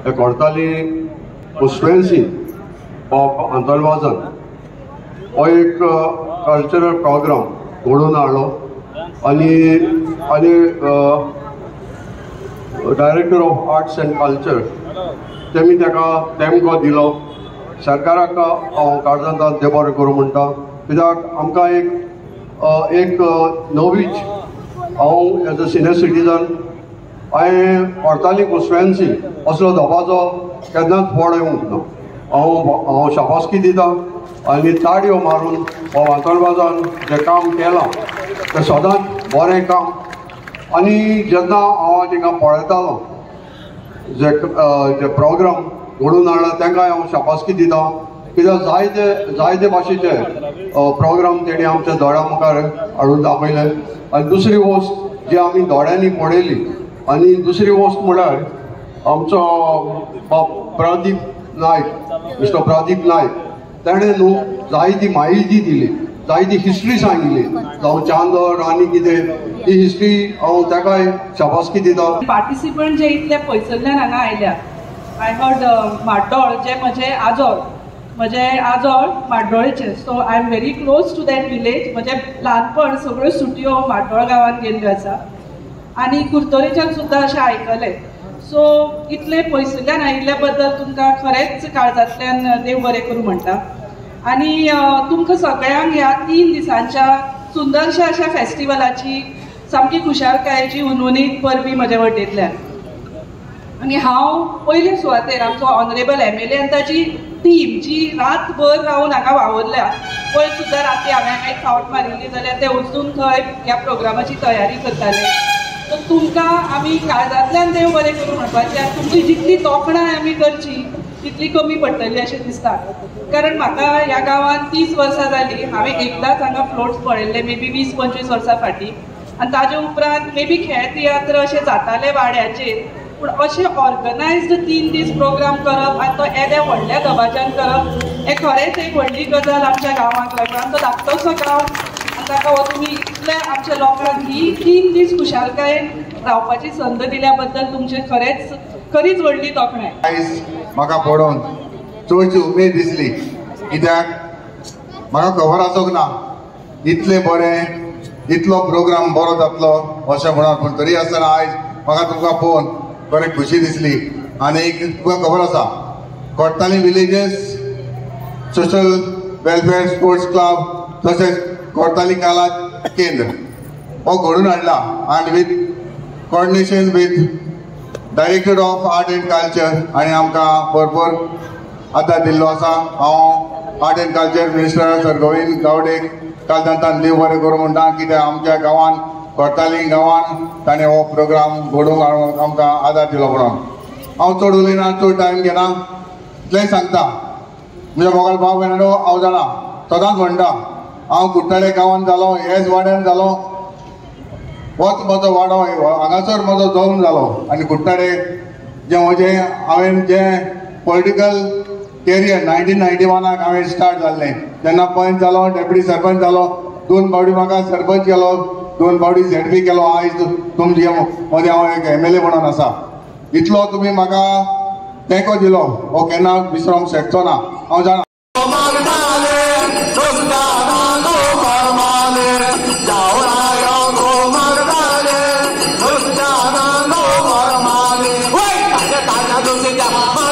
हे कोरताली constituency of Anton वाजान हो एक कल्चरल प्रोग्राम घडोवन हाडलो आनी आनी director of arts and culture तेमी ताका तेमको दिलो. सरकाराक हांव काळजांत देव बरें करूं म्हणटा, कित्याक आमकां एक एक नवीच हांव एज अ सिनियर सिटीजन हांवें कोरताली कॉन्स्टिट्युएन्सी असलो दबाजो केन्नाच फोड येवंक ना. हांव हांव शाबासकी दिता आनी ताळयो मारून हो आंतोन वाजान जें काम केलां तें सदांच बरें काम. आनी जेन्ना हांव तिंगा पळयतालो जे जे प्रोग्राम घडोवन हाडला तांकांय हांव शाबासकी दिता, कित्याक जायते जायते भाशेचे प्रोग्राम तेणी आमच्या दोळ्या मुखार हाडून दाखयले. आनी दुसरी वस्त जी आमी दोळ्यांनी पळयली आनी दुसरी वस्त म्हळ्यार आमचो बाब प्रदीप नायक, मिस्टर प्रदीप नायक, तेणें न्हू जायती म्हायती दिली, जायती हिस्ट्री सांगिल्ली, जावं चांदर आनी कितें ही हिस्ट्री हांव ताकाय शाबासकी दिता. पार्टिसिपंट जे इतले पयसुल्ल्यान हांगा आयल्या, I heard Mardol, जे म्हजे आजोळ, म्हजे आजोळ माड्डोळेचे, so I am very close to that village. म्हजें ल्हानपण सगळ्यो सुटयो माड्डोळ गांवांत गेल्ल्यो आसा आनी कुर्तोरेच्यान सुद्दां अशें आयकलें. सो इतले पयसुल्ल्यान आयिल्ल्या बद्दल तुमकां खरेंच काळजांतल्यान देव बरें करूं म्हणटा. आनी तुमकां सगळ्यांक ह्या 3 दिसांच्या सुंदरशा अशा फेस्टिवलाची सामकी खुशालकायेची हुनहुनीत परबी म्हज्या वटेंतल्यान. आनी हांव पयले सुवातेर आमचो ऑनरेबल MLA आनी ताची टीम जी रातभर रावन हांगा वावुरल्या, पयर सुद्दां राती हांवें एक फावट मारिल्ली जाल्यार ते वचून थंय ह्या प्रोग्रामाची तयारी करताले. सो तुमकां आमी काळजांतल्यान देव बरें करूं म्हणपाचें आनी तुमची जितली तोखणाय आमी करची तितली कमी पडटली अशें दिसता. कारण म्हाका ह्या गांवांत 30 वर्सां जालीं, हांवें एकदांच हांगा फ्लोट्स पळयल्ले, मे बी 20-25 वर्सां फाटीं, आनी ताजे उपरांत मे बी खेळ तियात्र अशें जाताले वाड्याचेर, पूण अशें ऑर्गनायज्ड 3 दीस प्रोग्राम करप आनी तो येद्या व्हडल्या दबाज्यान करप हें खरेंच एक व्हडली गजाल आमच्या गांवांक लागून. आमचो धाकटोसो गांव आनी ताका हो तुमी इतले आमच्या लोकांक ही 3 दीस खुशालकायेन रावपाची संद दिल्या बद्दल तुमचे खरेंच खरीच व्हडली तोखणाय. आयज म्हाका पळोवन चडशी उमेद दिसली, कित्याक म्हाका खबर आसूंक ना इतलें बरें इतलो प्रोग्राम बरो जातलो अशें म्हणून, पूण तरी आसतना आयज म्हाका तुमकां पळोवन बरें खुशी दिसली. आनी तुमकां खबर आसा Cortalim villages social welfare sports club तशेंच कोरताली कला केंद्र हो घडून हाडला आनी with coordination with director of art and culture आनी आमकां भरपूर आदार दिल्लो आसा. हांव art and culture minister sir Govind Gawde काल तांकां देव बरें करूं म्हणटा, कित्याक आमच्या गांवान कोरताली गांवान ताणें हो प्रोग्राम घडोवन हाडूंक आमकां आदार दिलो म्हणून. हांव चड उलयना, चड टायम घेना, इतलेंय सांगता. म्हज्या मोगाळ भाव भयणांनो, हांव जाणा सदांच म्हणटा हांव कुट्टाळे गांवान जालो, हेच वाड्यान जालो, होच म्हजो वाडो, हांगासर म्हजो जल्म जालो. आनी कुट्टाळे जें म्हजें हांवें जें पॉलिटिकल कॅरियर 1991 हांवें स्टार्ट जाल्लें, तेन्ना पंच जालो, डेप्युटी सरपंच जालो, 2 फावटी म्हाका सरपंच केलो, 2 फावटी ZP केलो. आयज तुमचे मदें हांव एक MLA म्हणून आसा. इतलो तुमी म्हाका तेंको दिलो हो केन्ना विसरोंक शकचो ना, हांव जाणा. We're